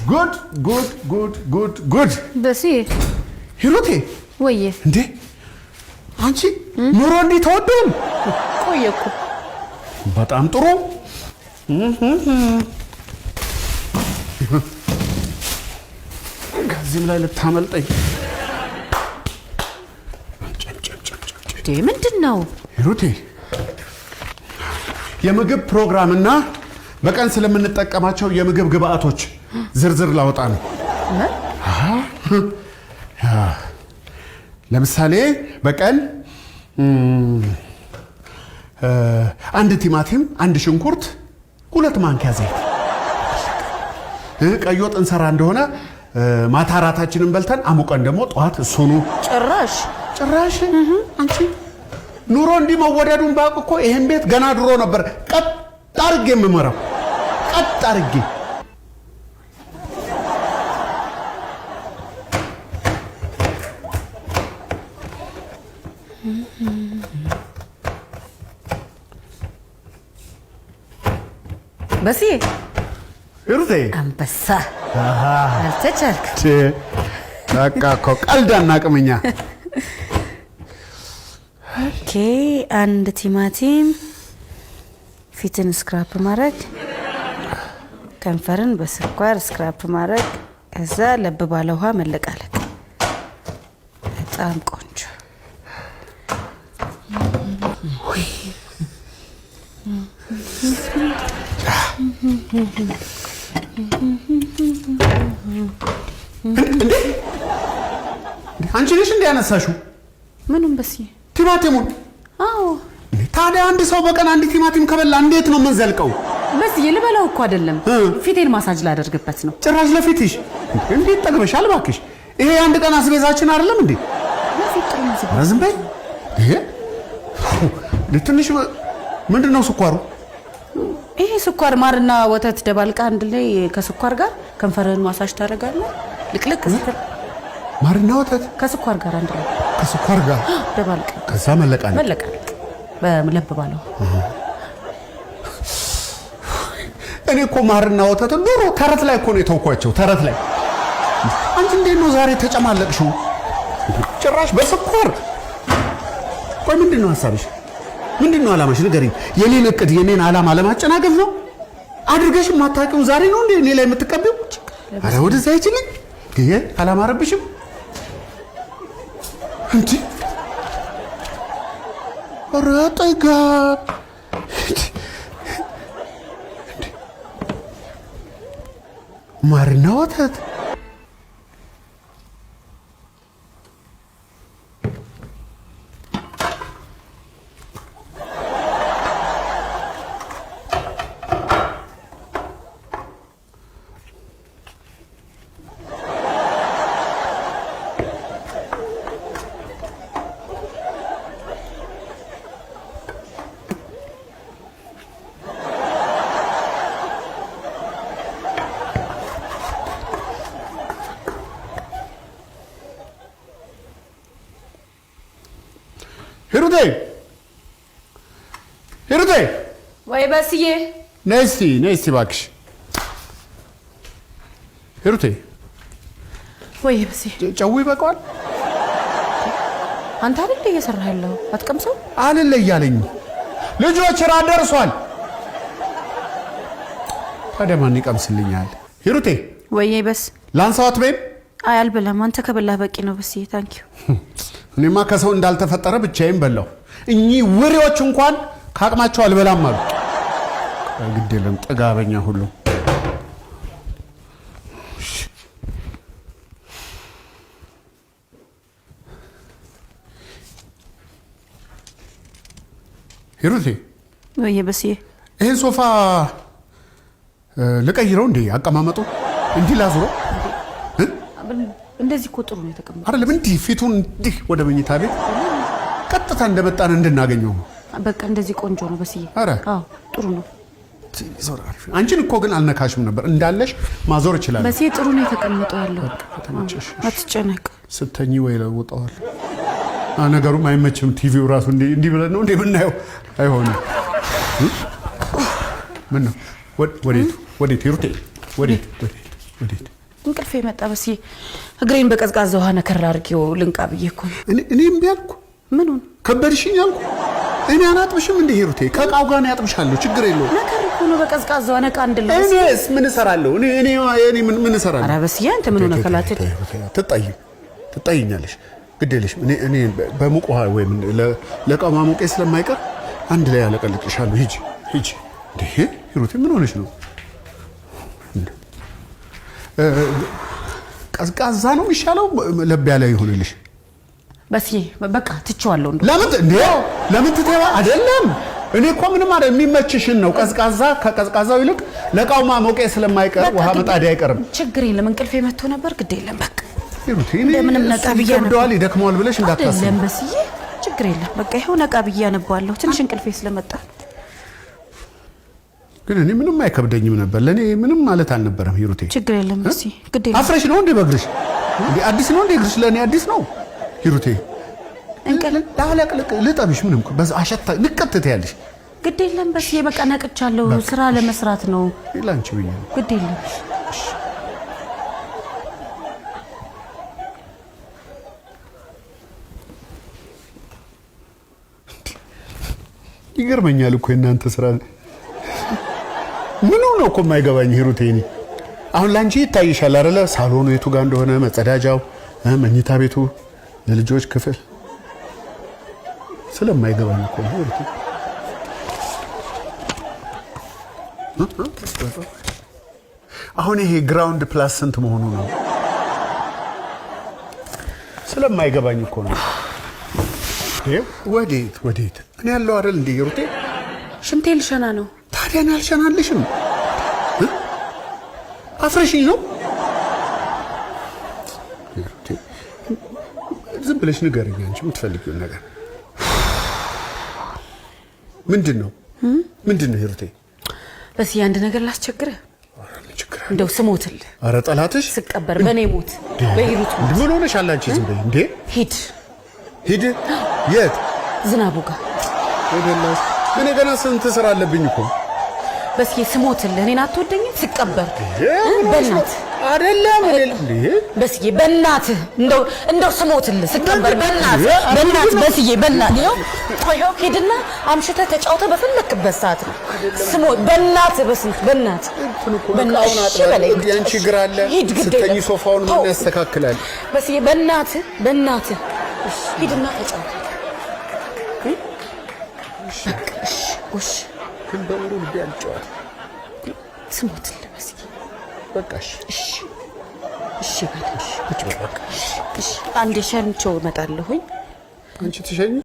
ጉድ ጉድ ጉድ ጉድ ጉድ! በስዬ። ሂሩቴ። ወየ። እንዴ አንቺ፣ ኑሮ እንዲህ ተወዷል? ቆየ እኮ። በጣም ጥሩ። ከዚህም ላይ ልታመልጠኝ። እንዴ ምንድን ነው? ሂሩቴ፣ የምግብ ፕሮግራምና በቀን ስለምንጠቀማቸው የምግብ ግብአቶች ዝርዝር ላወጣ ነው። ምን? ለምሳሌ በቀን አንድ ቲማቲም፣ አንድ ሽንኩርት፣ 2 ማንኪያ ዘይት። ቀይ ወጥ እንሰራ እንደሆነ ማታ እራታችንን በልተን አሙቀን ደግሞ ጠዋት እሱኑ። ጭራሽ። ጭራሽ። አንቺ፣ ኑሮ እንዲህ መወደዱን ባውቅ እኮ ይሄን ቤት ገና ድሮ ነበር ቀጥ አድርጌ የምመራው፣ ቀጥ አድርጌ። በስዬ። ሂሩቴ። አንበሳ፣ አልተቻልክ። በቃ እኮ ቀልድ አናውቅም እኛ። Okay፣ አንድ ቲማቲም፣ ፊትን scrub ማድረግ፣ ከንፈርን በስኳር scrub ማድረግ፣ ከዛ ለብ ባለ ውሃ መለቃለቅ። በጣም ቆንጆ። እንዴ አንቺ ነሽ እንዴ ያነሳሽው? ምኑን በስዬ? ቲማቲሙን። አዎ። ታዲያ አንድ ሰው በቀን አንድ ቲማቲም ከበላ እንዴት ነው የምንዘልቀው? በስዬ፣ ልበላው እኮ አይደለም፣ ፊቴን ማሳጅ ላደርግበት ነው። ጭራሽ ለፊትሽ! እንዴት ጠግበሻል እባክሽ። ይሄ የአንድ ቀን አስቤዛችን አይደለም እንዴ? ለፊት ጥሩ ነው። ኧረ ዝም በይ። ይሄ ትንሽ ምንድን ነው ስኳሩ? ይሄ ስኳር ማርና ወተት ደባልቃ አንድ ላይ ከስኳር ጋር ከንፈርህን ማሳጅ ታደርጋለህ። ልቅልቅ ስትል ማርና ወተት ከስኳር ጋር አንድ ላይ። ከስኳር ጋር። ደባልቃ። ከዛ መለቃለቅ። መለቃለቅ በለብ ባለው። እኔ እኮ ማርና ወተት ድሮ ተረት ላይ እኮ ነው የተውኳቸው፣ ተረት ላይ። አንቺ እንዴት ነው ዛሬ ተጨማለቅሽው? ጭራሽ በስኳር። ቆይ ምንድን ነው ሀሳብሽ? ምንድን ነው ዓላማሽ? ንገሪኝ። የኔን እቅድ፣ የኔን ዓላማ ለማጨናገፍ ነው? አድርገሽ የማታውቂውን ዛሬ ነው እንዴ እኔ ላይ የምትቀቢው? አረ ወደዛ አይችልኝ። ይሄ አላማረብሽም እንዴ? ኧረ ጥጋብ! ማርና ወተት። ሂሩቴ፣ ሂሩቴ! ወይ በስዬ። ነይ እስቲ፣ ነይ እስቲ እባክሽ ሂሩቴ። ወይ በስዬ። ጨው ይበቃዋል? አንተ አይደል እየሰራህ ያለው? አትቀምሰው? አልለያለኝ። ልጆች፣ ራት ደርሷል። ታዲያ ማን ይቀምስልኛል? ሂሩቴ። ወይ በስ። ላንሳዋት በይም። አይ አልበላም። አንተ ከበላህ በቂ ነው በስዬ። Thank you። እኔማ ከሰው እንዳልተፈጠረ ብቻዬን በላሁ። እኚህ ውሬዎች እንኳን ከአቅማቸው አልበላም አሉ። ግድ የለም፣ ጥጋበኛ ሁሉ። ሂሩቴ። ወይ በስዬ። ይህን ሶፋ ልቀይረው እንዴ? አቀማመጡ እንዲህ ላዙረው? እንደዚህ እኮ ጥሩ ነው የተቀመጠው። አይደለም፣ እንዲህ ፊቱን እንዲህ ወደ መኝታ ቤት ቀጥታ እንደመጣን እንድናገኘው ነው። በቃ እንደዚህ ቆንጆ ነው በስዬ። ኧረ። አዎ፣ ጥሩ ነው። ዞር፣ አሪፍ ነው። አንቺን እኮ ግን አልነካሽም ነበር። እንዳለሽ ማዞር እችላለሁ። በስዬ፣ ጥሩ ነው የተቀመጠው ያለው። ተመቸሽ? አትጨነቅ። ስተኝ ወይ ለውጠዋል። ነገሩም አይመችም። ቲቪው ራሱ እንዲህ እንዲህ ብለን ነው እንዲህ የምናየው። አይሆንም። ምን ነው? ወዴት ወዴት? ሂሩቴ፣ ወዴት ወዴት? ወዴት? እንቅልፍ የመጣ በስዬ፣ እግሬን በቀዝቃዛ ውሃ ነከር አድርጌው ልንቃ ብዬ እኮ ነው። እኔ እምቢ አልኩ። ምኑን? ከበድሽኝ አልኩ። እኔ አላጥብሽም እንደ ሂሩቴ፣ ከእቃው ጋር ነው ያጥብሻለሁ። ችግር የለውም። ነከር እኮ ነው በቀዝቃዛ ውሃ ነቃ እንድል። እኔስ ምን እሰራለሁ? እኔ ምን እሰራለሁ? ኧረ በስዬ አንተ ምን ሆነህ ከላትል ትጣይኛለሽ። ግድ የለሽም። እኔ በሙቅ ውሃ ወይም ለእቃው ማሞቄ ስለማይቀር አንድ ላይ ያለቀልቅሻለሁ። ሂጂ ሂጂ። እንዴ ሂሩቴ ምን ሆነሽ ነው? ቀዝቃዛ ነው የሚሻለው? ለብ ያለ ይሆንልሽ። በስዬ በቃ ትቼዋለሁ። እንደው ለምን እንዴ? ለምን ትተዋ? አይደለም እኔ እኮ ምንም አይደል፣ የሚመችሽን ነው። ቀዝቃዛ ከቀዝቃዛው ይልቅ ለእቃው ማሞቄ ስለማይቀር ውሃ መጣዴ አይቀርም። ችግር የለም። እንቅልፌ መጥቶ ነበር። ግድ የለም በቃ ሂሩቴ እንደምንም ነቃ ብዬ ይከብደዋል፣ ይደክመዋል ብለሽ እንዳታስቢ። አይደለም በስዬ ችግር የለም። በቃ ይኸው ነቃ ብዬ አነባለሁ። ትንሽ እንቅልፌ ስለመጣ ግን እኔ ምንም አይከብደኝም ነበር። ለእኔ ምንም ማለት አልነበረም ሂሩቴ። ችግር የለም በስዬ ግድ የለም። አፍረሽ ነው እንዴ በእግርሽ? እንዴ አዲስ ነው እንዴ እግርሽ? ለእኔ አዲስ ነው ሂሩቴ። ላለቅልቅ ልጠብሽ ምንም በዛ አሸታ ንቀት ትያለሽ። ግድ የለም በስዬ በቃ ነቅቻለሁ። ስራ ለመስራት ነው። ላንቺ ብዬ ነው። ግድ የለም። ይገርመኛል እኮ የእናንተ ስራ ምኑ ነው እኮ የማይገባኝ ሂሩቴ። እኔ አሁን ላንቺ ይታይሻል አይደለ? ሳሎኑ የቱ ጋር እንደሆነ፣ መጸዳጃው፣ መኝታ ቤቱ፣ የልጆች ክፍል ስለማይገባኝ እኮ ነው ሂሩቴ። አሁን ይሄ ground plus ስንት መሆኑ ነው? ስለማይገባኝ እኮ ነው። ወዴት ወዴት? እኔ ያለው አይደል እንዴ ሂሩቴ? ሽንቴ ልሸና ነው። ታዲያ እኔ አልሸናልሽም? አፍረሽኝ ነው? ዝም ብለሽ ንገሪኝ አንቺ የምትፈልጊውን ነገር። ምንድን ነው ምንድን ነው ሂሩቴ? በስዬ አንድ ነገር ላስቸግርህ። እንደው ስሞትልህ። ኧረ ጠላትሽ ስቀበር በእኔ ሞት በሂሩት ሞት። ምን ሆነሻል አንቺ? ዝም በይ እንዴ። ሂድ ሂድ። የት? ዝናቡ ጋር። ወደላሽ እኔ ገና ስንት ስራ አለብኝ እኮ። በስዬ ስሞትልህ፣ እኔን አትወደኝም? ስቀበር በእናትህ አይደለም እንዴ በስዬ በእናትህ እንደው እንደው ስሞትልህ ስቀበር በእናትህ በእናትህ በስዬ በእናትህ ይኸው ሂድና አምሽተህ ተጫውተህ በፈለክበት ሰዓት ነው። ስሞት በእናትህ በስንት በእናትህ በእናትህ በለኝ። ያንቺ እግር አለ ስተኝ ሶፋውን ምን ያስተካክላል? በስዬ በእናትህ በእናትህ ሂድና ተጫውተህ እሺ እሺ ግን በሙሉ ልቤ አልጨዋትም። ስሞትልህ በስዬ በቃ እሺ እሺ እሺ በል እሺ አንዴ ሸንቼው እመጣለሁኝ። አንቺ ትሸኝ።